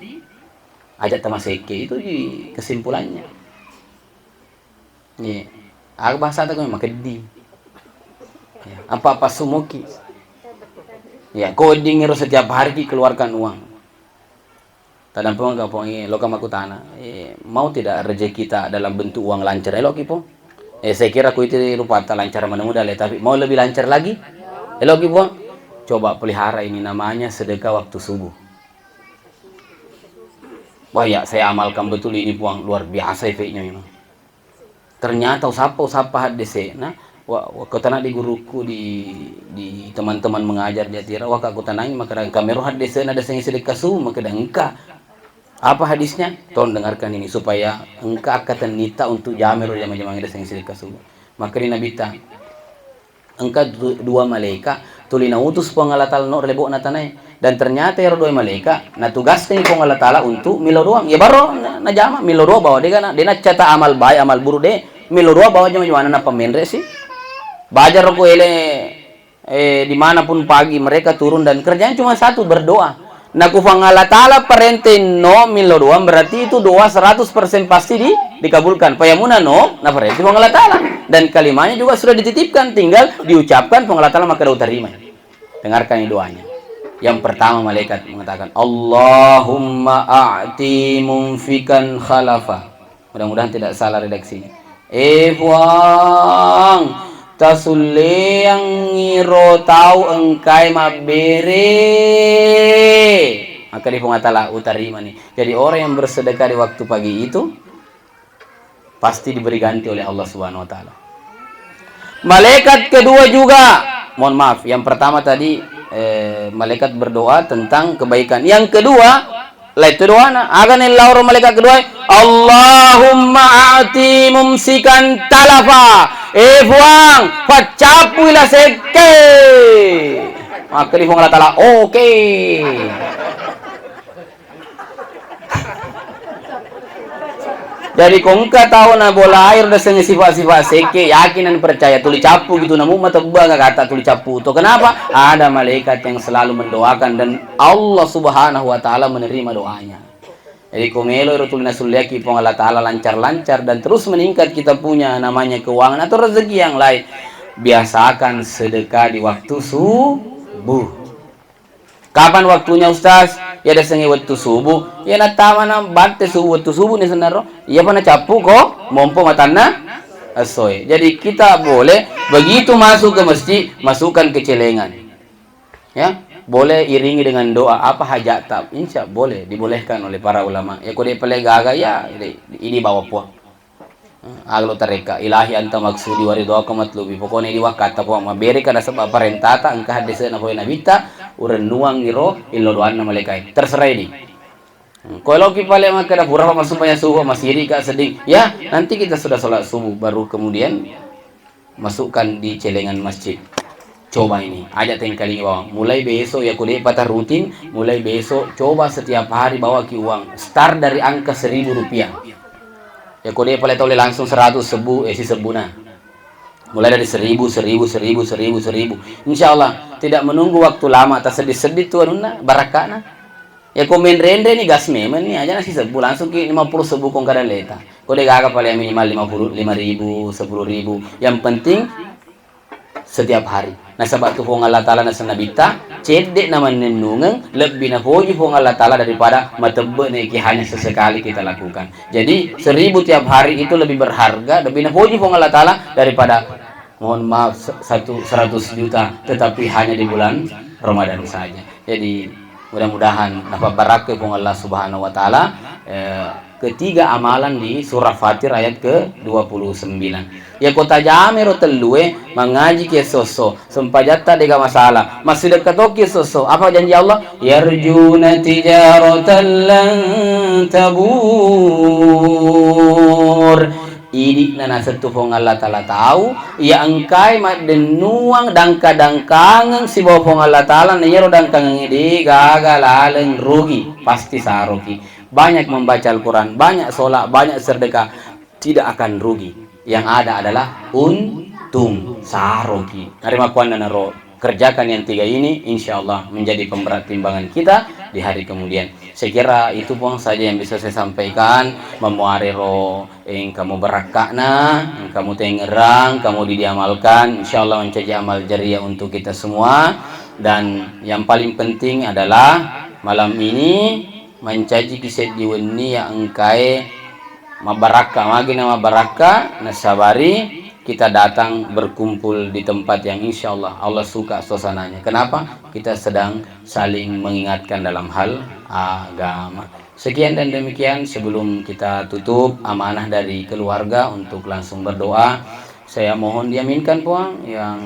ajak tamasekke itu di kesimpulannya. Iya. Aga bahasa tak makeddi. Ya, apa-apa sumuki. Ya, koding ero setiap hari ki keluarkan uang. Tadampengeng ka Puang, eh, loka makkutana, eh, mau tidak rezeki kita dalam bentuk uang lancar? Eloki, Puang. Eh, saya kira ku itu rupatta lancar maneng udah le, tapi mau lebih lancar lagi? Eloki, Puang. Coba pelihara ini namanya sedekah waktu subuh. Wah, ya, saya amalkan betul ini, Puang. Luar biasa efeknya memang. Ternyata usappa, usappa haddese'na, wa-, wa-, kutana di guruku di, di teman-teman mengajar di Atira, wa, kutanangi makkeda, "Engka mero haddese'na deseng sedekah subuh?" Makkeda, "Engka." "Apa hadisnya?" "Tolong dengarkan ini, supaya engka akkatennitta untuk jamero jama-jamang deseng sedekah subuh." Makkeda Nabitta, Engka du-, dua malaika tuli nautus Puang Allah Ta'ala no ri lebo'na tanae. Dan ternyata ero dua malaika natugaskan Puang Allah Ta'ala untuk milo doang. Ya baro na-, najama milo doang bawa dega na, de naccata amal baik, amal buruk de. Milo doang bawa jama-jamana nappa menre si. Bajar ko ele eh, dimanapun pagi mereka turun dan kerjanya cuma satu, berdoa. Nah, ku Puang Allah Ta'ala parente no millau doa, berarti itu doa seratus persen pasti di, dikabulkan. Payamuna no, na parente Puang Allah Ta'ala. Dan kalimahnya juga sudah dititipkan, tinggal diucapkan, Puang Allah Ta'ala maka utarima. Dengarkan ini doanya. Yang pertama malaikat mengatakan, "Allahumma a'ti munfikan khalafa." Mudah-mudahan tidak salah redaksinya. "Eh Puang, tasulleangngi ro tau engkae mabbere." Maka di Puang Allah Ta'ala utarimani. Jadi orang yang bersedekah di waktu pagi itu pasti diberi ganti oleh Allah Subhanahu wa Ta'ala. Malaikat kedua juga, mohon maaf, yang pertama tadi, eh, malaikat berdoa tentang kebaikan. Yang kedua, lain itu doana. Aga nellao ro malaikat kedua, "Allahumma a'ti mumsikan talafa." Eh Puang, paccappui la sekke. Maka di Puang Allah Ta'ala, "Oke." Jadi, ko engka tau nabolai ro dasengnge sifat-sifat sekke, yakin dan percaya, tuli cappu gitu, namu matebba kata tuli cappu to. Kenapa? Ada malaikat yang selalu mendoakan dan Allah Subhanahu wa Ta'ala menerima doanya. Jadi, ko melo ro tuli nasulleaki Puang Allah Ta'ala lancar-lancar dan terus meningkat kita punya namanya keuangan atau rezeki yang lain, biasakan sedekah di waktu subuh. Kapan waktunya, Ustaz? Iya dasengnge wettu subuh. Iya nattama na batte subuh, wettu subuh ni senaro. Iyapa nacappu ko mompo matanna essoe. Jadi kita boleh begitu masuk ke masjid, masukkan ke celengan. Ya, boleh iringi dengan doa apa hajat tak? Insya boleh, dibolehkan oleh para ulama. Ya ko de pale gaga ya, ini bawa puang. Aga lo tarekka, "Ilahi anta maksudi wa ridhaka matlubi." Pokokna idi wakkatta Puang, mabbereka nasaba parentata, engka haddese'na pole nabitta, urennuang iro illo doanna malaikae. Terserah idi. Ko eloki pale makkeda pura pa massumpajang subuh, masirika sedding. Ya, nanti kita sudah sholat subuh, baru kemudian masukkan di celengan masjid. Coba ini, aja tengkalingi bawang. Mulai besok, ya, ko de'pa tarutin, mulai besok coba setiap hari bawaki uang. Start dari angka seribu rupiah. Ya, ko de'pa le tole langsung seratus, sebbu, eh, sisebbuna. Mulai dari seribu, seribu, seribu, seribu, seribu. Insya Allah, tidak menunggu waktu lama, taseddi-seddi tu anunna, barakka'na. Ya, ko menre-enre ni gas memang ni, aja na sisebbu, langsung ki lima puluh sebbu ko engka dalleta. Ko de gaga pale minimal lima puluh, lima ribu, sepuluh ribu. Yang penting setiap hari. Nasaba tu Puang Allah Ta'ala naseng Nabitta, cedde na mannennungeng, lebbi napoji Puang Allah Ta'ala daripada matebbe neki hanya sesekali kita lakukan. Jadi, seribu tiap hari itu lebih berharga, lebbi napoji Puang Allah Ta'ala daripada, mohon maaf, se-, satu, seratus juta, tetapi hanya di bulan Ramadan saja. Jadi, mudah-mudahan napabbarakkai Puang Allah Subhanahu wa Ta'ala, eh, ketiga amalan di surah Fatir ayat ke dua puluh sembilan. Ya, ko tajamai ro tellue, mangaji ki esso-esso, sempajatta dega masalah. Massidekka tokki esso-esso. Apa janji Allah? "Yarjuna tijaratan lan tabur." Idi'na nasettu Puang Allah Ta'ala tau, iya engkae maddennuang dangka-dangkangeng sibawa Puang Allah Ta'ala, na iyaro dangkangengnge de gaga laleng rugi, pasti saroki. Banyak membaca Al-Quran, banyak sholat, banyak sedekah, tidak akan rugi. Yang ada adalah untung, saroki. Narimakkuannanaro kerjakan yang tiga ini, insya Allah menjadi pemberat timbangan kita di hari kemudian. Saya kira itu pun saja yang bisa saya sampaikan. Mamuarero engka mubarakka'na, engka mutengerang, engka mudi diamalkan, insya Allah menjadi amal jariah untuk kita semua. Dan yang paling penting adalah malam ini mancaji ki seddi wenni ya engkae mabbarakka, magi na mabbarakka, nasabari kita datang berkumpul di tempat yang insya Allah Allah suka suasananya. Kenapa? Kita sedang saling mengingatkan dalam hal agama. Sekian dan demikian, sebelum kita tutup, amanah dari keluarga untuk langsung berdoa. Saya mohon diaminkan, Puang, yang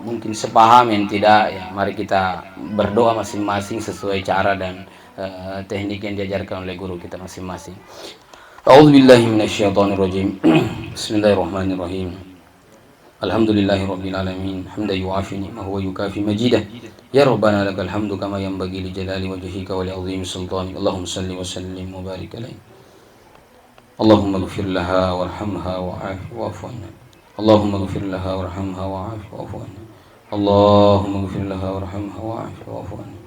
mungkin sepaham, yang tidak, ya, mari kita berdoa masing-masing sesuai cara dan, eh, teknik yang diajarkan oleh guru kita masing-masing. A'udzubillahi minasyaitonirrajim. Bismillahirrahmanirrahim. Alhamdulillahi rabbil alamin, hamdan yuwafi ni'mahu wa yukafi majidah. Ya Rabbana lakal hamdu kama yanbaghi li jalali wajhika wa li azimi sultanik. Allahumma salli wa sallim wa barik alaihi. Allahumma ighfir laha warhamha wa'afi wa'fu anha. Allahumma ighfir laha warhamha wa'afi wa'fu anha. اللهم اغفر لها وارحمها وعافها واعف عنها.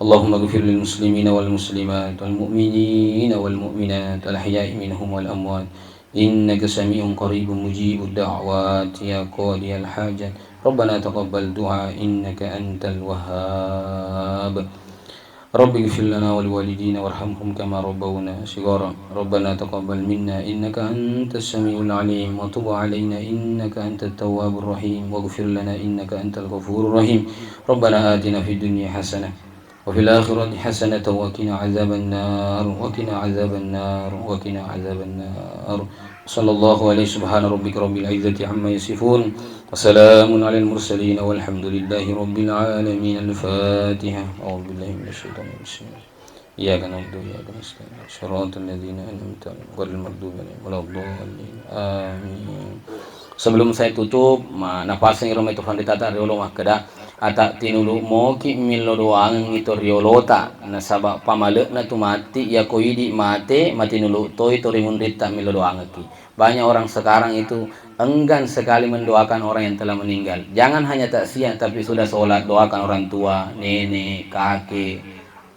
اللهم اغفر للمسلمين والمسلمات والمؤمنين والمؤمنات الأحياء منهم والأموات إنك سميع قريب مجيب الدعوات يا قاضي الحاجات. ربنا تقبل دعاء إنك أنت الوهاب. رب اغفر لنا ولوالدينا وارحمهم كما ربونا صغارا. ربنا تقبل منا إنك أنت السميع العليم وتب علينا إنك أنت التواب الرحيم واغفر لنا إنك أنت الغفور الرحيم. ربنا آتنا في الدنيا حسنة وفي الآخرة حسنة وقنا عذاب النار، وقنا عذاب النار، وقنا عذاب النار. صلى الله عليه سبحان ربك رب العزة عما يصفون. وسلام على المرسلين والحمد لله رب العالمين. الفاتحة. أعوذ بالله من الشيطان الرجيم. إياك نعبد وإياك نستعين. صراط الذين أنعمت عليهم غير المغضوب عليهم ولا الضالين. آمين. Sebelum saya tutup, ma-, napaseng iro mai tu fanritata riolo makkeda, ata tinulu moki millo doangengngi to riolota, nasaba pamale'na tu matti, yako idi mate, matinulu toi to ri munritta millo doangekki. Banyak orang sekarang itu enggan sekali mendoakan orang yang telah meninggal. Jangan hanya takziah, tapi sudah sholat, doakan orang tua, nenek, kakek,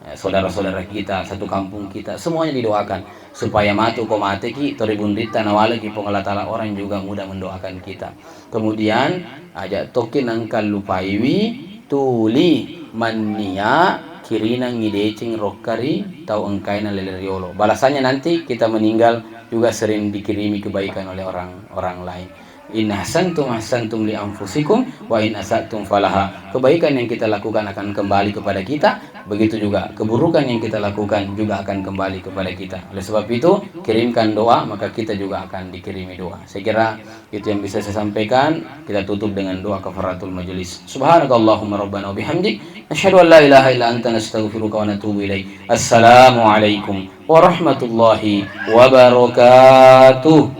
eh, saudara-saudara kita, satu kampung kita, semuanya didoakan. Supaya matu ko mateki, to ri bunritta nawaleki Puang Allah Ta'ala, orang juga mudah mendoakan kita. Kemudian, aja tokki nengka lupaiwi, tuli mannia kirinangngi deceng rokka ri tau engkaina lele riolo. Balasannya nanti kita meninggal juga sering dikirimi kebaikan oleh orang, orang lain. In ahsantum ahsantum li anfusikum wa in asatum falaha. Kebaikan yang kita lakukan akan kembali kepada kita, begitu juga keburukan yang kita lakukan juga akan kembali kepada kita. Oleh sebab itu, kirimkan doa, maka kita juga akan dikirimi doa. Saya kira itu yang bisa saya sampaikan. Kita tutup dengan doa kafaratul majelis. Subhanakallahumma rabbana wa bihamdik, nasyhadu an la ilaha illa anta nastaghfiruka wa natubu ilaik. Assalamualaikum warahmatullahi wabarakatuh.